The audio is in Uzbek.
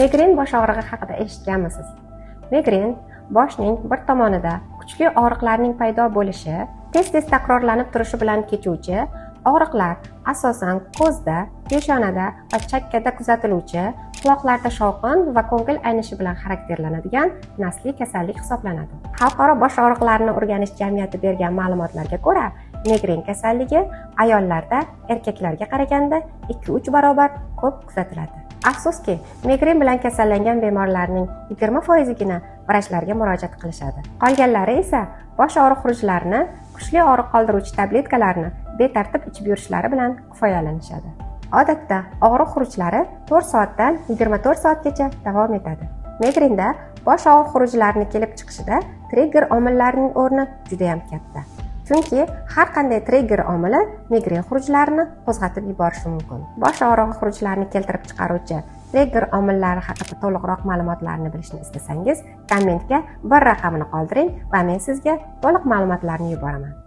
Migren bosh og'rig'i haqida eshitganmisiz? Migren boshning bir tomonida kuchli og'riqlarning paydo bo'lishi, tez-tez takrorlanib turishi bilan kechuvchi og'riqlar, asosan ko'zda, peshonada va chakkada kuzatiluvchi, quloqlarda shovqin va ko'ngil aynishi bilan xarakterlanadigan nasliy kasallik hisoblanadi. Xalqaro bosh og'riqlarini o'rganish jamiyati bergan ma'lumotlarga ko'ra, migren kasalligi ayollarda erkaklarga qaraganda 2-3 barobar ko'p kuzatiladi. Afsuski, migren bilan kasallangan bemorlarning 20%igina vrachlarga murojaat qilishadi. Qolganlari esa bosh og'riq xurujlarini, kuchli og'riq qoldiruvchi tabletkalarni betartib ichib yurishlari bilan kifoyalanishadi. Odatda og'riq xurujlari 4 soatdan 24 soatgacha davom etadi. Migrenda bosh og'riq xurujlarini kelib chiqishida trigger omillarining o'rni juda ham katta. Chunki har qanday trigger omili migren xurujlarini qo'zg'atib yuborishi mumkin. Bosh og'rig'i xurujlarini keltirib chiqaruvchi trigger omillari haqida to'liqroq ma'lumotlarni bilishni istasangiz, kommentga 1 raqamini qoldiring va men sizga to'liq ma'lumotlarni yuboraman.